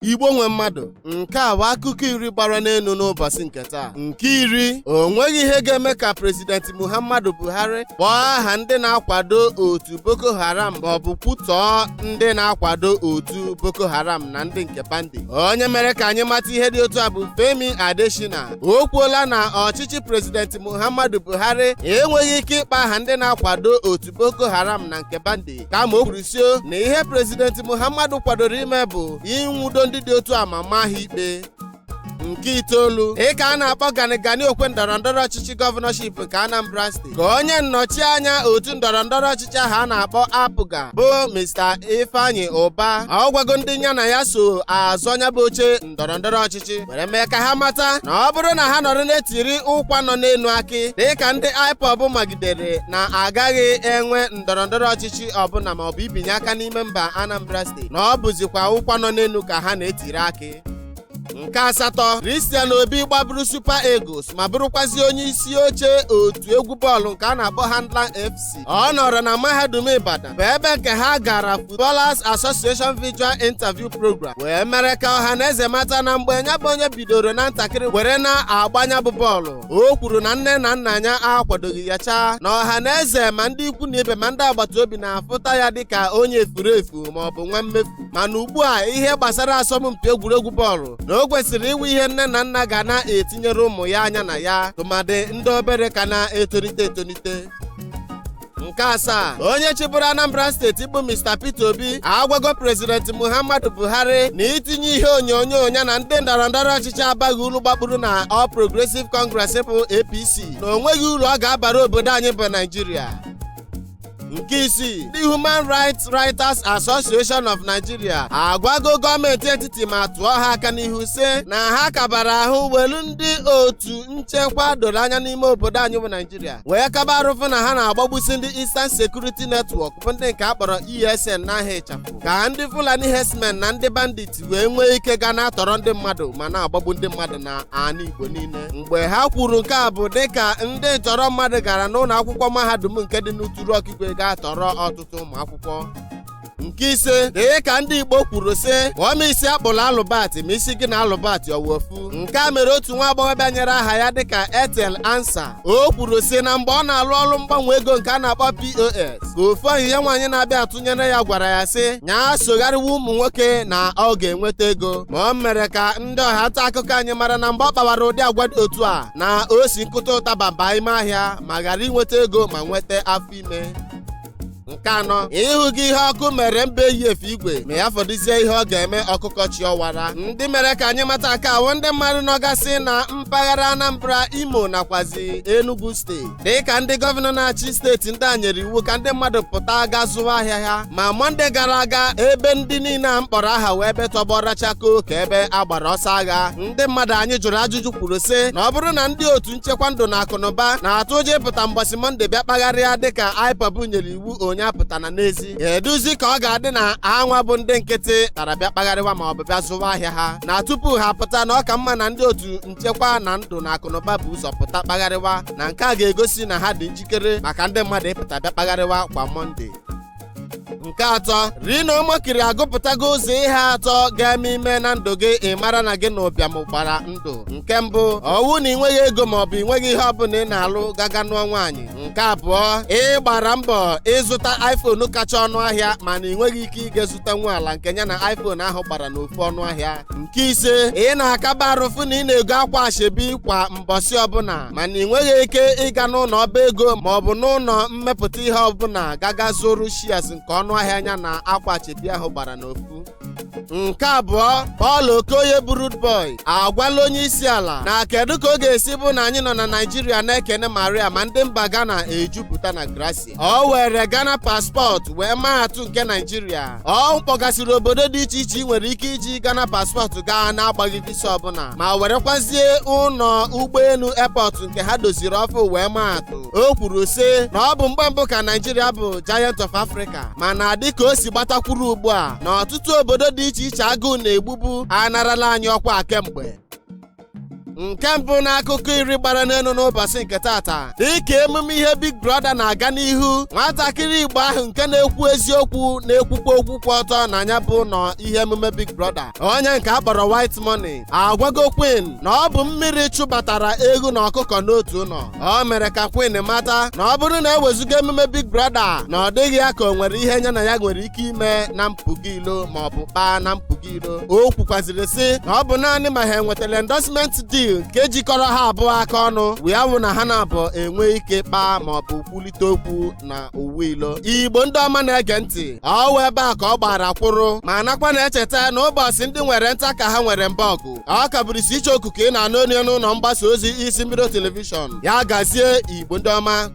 Igbo nwe mmadụ. Nke a bụ akụkọ 10 gbara n'elu n'ụbọchị nke taa. Nke 10, o nweghị ihe ga-eme ka President Muhammadu Buhari kpọọ aha ndị na-akwado otu Boko Haram maọbụ kwutọọ ndị na-akwado otu Boko Haram na ndị nke bandit. Onye mere ka anyị mata ihe dị otu a bụ Femi Adesina. O kwuola na ọchịchị President Muhammadu Buhari enweghị ike ịkpa aha ndị na-akwado otu Boko Haram na nke bandit, kama o kwuru sio na ihe President Muhammadu kwadoro ime bụ ịnwụdo ndị dị otu a ma maa ha ikpe. Nke 9, dịka a na-akpọ Gani Gani okwe ndọrọndọrọ ọchịchị governorship nke Anambra Steeti, ka onye nnọchi anya otu ndọrọndọrọ ọchịchị ahụ a na-akpọ APGA bụ Mr. Ifeanyi Ụba, ọ gwago ndị ya na ya so azọ ya bụ oche ndọrọndọrọ ọchịchị were mee ka ha mata na ọ bụrụ na ha nọrọ na-etiri ụkwa nọ n'elu akị dịka ndị IPOB magidere na agaghị enwe ndọrọndọrọ ọchịchị ọbụla maọbụ ibinye aka n'ime mba Anambra Steeti, na ọ bụzikwa ụkwa nọ n'elu ka ha na-etiri akị. Nke 8, Christian Obi gbaburu Super Eagles ma bụrụkwazi onye isi oche otu egwu bọọlụ nke a na-akpọ Handler FC. Ọ nọrọ na mahadum Ibadan bụ ebe nke ha gara Footballers Association Visual Interview Program wee mere ka ọha na eze mata na mgbe ya bụ onye bidoro na ntakịrị were na-agbanya bụ bọọlụ, o kwuru na nne na nna ya akwadoghị ya chaa, na ọha na eze ma ndị ikwu na ibe ma ndị agbata obi na-afụta ya dịka onye efuru efu ma ọ bụ nwa mmefu. Mana ugbu a ihe gbasara asọmpi egwuregwu bọọlụ na o kwesịrị iwu ihe nne na nna ga na-etinyere ụmụ ya anya na ya, tụmadị ndị obere ka na-etolite etolite. Nke 7, onye chịbụrụ Anambra Steeti bụ Mr. Peter Obi agwago President Muhammadu Buhari na itinye ihe onyonyo ya na ndị ndọrọndọrọ ọchịchị abaghị uru gbakpuru na All Progressive Congress bụ APC, na o nweghị uru ọ ga-abara obodo anyị bụ Naijiria. Nke 6, ndị Human Rights Writers Association of Nigeria agwago gọọmenti etiti ma tụọ ha aka n'ihu sị na ha kabara ahụ welu ndị otu nchekwa doro anya n'ime obodo anyị bụ Naijiria wee kaba arụfụ na ha na-agbagbusi ndị Eastern Security Network bụ ndị nke akpọrọ ESN n'aha ịchafụ, ka ndị Fulani herdsmen na ndị bandit wee nwee ike ga na-atọrọ ndị mmadụ ma na-agbagbu ndị mmadụ na ana Igbo niile. Mgbe ha kwuru nke a bụ dịka ndị ntọrọ mmadụ gara n'ụlọ akwụkwọ mahadum nke dị n'Uturu Ọkigwe ga-atọrọ ọtụtụ ụmụ akwụkwọ. Nke 5, dị ka ndị Igbo kwuru sị, kpọọ m isi akpụrụ alụbatị ma isi gị na alụbatị ọwụ ofu. Nke a mere otu nwa agbọghọbịa nyere aha ya dịka Ethel Ansa. O kwuru sị na mgbe ọ na-alụ ọrụ mgbanwe ego nke a na-akpọ POS, ka ofu enyi ya nwaanyị na-abịa atụnyere ya gwara ya sị nyaa sogharịwa ụmụ nwoke na ọ ga-enweta ego. Ma o mere ka ndị ọha nta akụkọ anyị mara na mgbe ọ kpawara ụdị agwa dị otu a, na o si nkụta ụtaba baa ime ahịa ma ghara inweta ego ma nweta afọ ime. Nke 4, ịhụ gị ihe ọkụ mere mbe yi efe igwe ma ya fọdụzie ihe ọ ga-eme ọkụkọ chi ọwara. Ndị mere ka anyị mata ka awụ ndị mmadụ nọgasị na mpaghara Anambra, Imo nakwazi Enugu Steeti, dịka ndị gọvanọ na-achị steeti ndị a nyere iwu ka ndị mmadụ pụta ga zụwa ahịa ha ma Mọnde gara aga, ebe ndị niile a mkpọrọ aha wee ebe tọgbọrọ chako ka ebe a gbara ọsọ agha. Ndị mmadụ anyị jụrụ ajụjụ kwuru sị na ọ bụrụ na ndị otu nchekwa ndụ na akụnụba na-atụ ụjọ ịpụta mbọsị Mọnde bịa kpagharịa dịka IPOB nyere iwu onye apụta na n'ezi, eduzi ka ọ ga-adị na anwa bụ ndị nkịtị tara bịa kpagharịwa ma ọ bụ bịa zụwa ahịa ha, na tupu ha pụta na ọ ka mma na ndị otu nchekwa na ndụ na akụnụba bụ ụzọ pụta kpagharịwa, na nke a ga-egosi na ha dị njikere maka ndị mmadụ ịpụta bịa kpagharịwa kwa Mọnde. Nke 3, Rino Omokiri agụpụtago ụzọ ihe atọ ga-eme ime na ndụ gị ị mara na gị na ụbịam gbara ndụ. Nke 1, ọwụ na ị nweghị ego maọbụ ị nweghị ihe ọbụla ị na-alụ gaga nụọ nwaanyị. Nke 2, ị gbara mbọ ịzụta iPhone kacha ọnụ ahịa mana ị nweghị ike ịga zụta nwa ala nke ya na iPhone ahụ gbara n'ofu ọnụ ahịa. Nke 5, ị na-akaba arụfụ na ị na-ego akwa ashebi kwa mbọsị ọbụla mana ị nweghị ike ịga n'ụlọ ọba ego maọbụ n'ụlọ mmepụta ihe ọbụla gaga zụrụ shares nke ọnụ ahịa anya na akwa achebi ahụ gbara n'ofu. Nke 2, Paul Okoye bụ Rude Boy agwala onye isi ala na kedu ka ọ ga-esi bụ na anyị nọ na Naijiria na-ekene Maria ma ndị mba Ghana ejupụta na Gracia. Ọ were Ghana passport wee maa atụ nke Naijiria. Ọ kpọgasịrị obodo dị iche iche ị nwere ike iji Ghana passport gaa na-agbaghị visa ọbụla, ma werekwazie ụlọ ụgbọelu airport nke ha doziri ọfụ wee maa atụ. O kwuru sị na ọ bụ mgbe mbụ ka Naijiria bụ Giant of Africa, mana dịka o si gbatakwuru ugbu a na ọtụtụ obodo dị iche iche agụụ na-egbugbu anarala anyị ọkwa kemgbe. Nke mbụ n'akụkọ 10 gbara n'elu n'ụbọchị nke tata, dịka emume ihe Big Brother na-aga n'ihu, nwatakịrị Igbo ahụ nke na-ekwu eziokwu, na-ekwukwa okwu kwụ ọtọ na ya bụ nọ ihe emume Big Brother, onye nke a kpọrọ White Money, agwago Queen na ọ bụ mmiri chụbatara egwu na ọkụkọ n'otu ụlọ. O mere ka Queen mata na ọ bụrụ na ewezuga emume Big Brother, na ọ dịghị ya ka o nwere ihe ya na ya nwere ike ime na mpụga ilo ma ọ bụ kpaa na mpụga ilo. O kwukwaziri sị na ọ bụ naanị ma ha enwetara endorsement deal nke jikọrọ ha abụọ aka ọnụ wee awụ na ha na-abụ enwe ike kpaa ma ọ bụ kwulite okwu na uwe ilo. Igbo ndị ọma na-ege ntị, ọwụ ebe a ka ọ gbara kwụrụ, ma nakwa na-echeta na ụbọchị ndị nwere nta ka ha nwere mba ọgụ. Ọ ka bụrụ isi iche okuku ị na-anụ onye n'ụlọ mgbasa ozi Isi Mbido Television. Ya gazie, Igbo ndị ọma.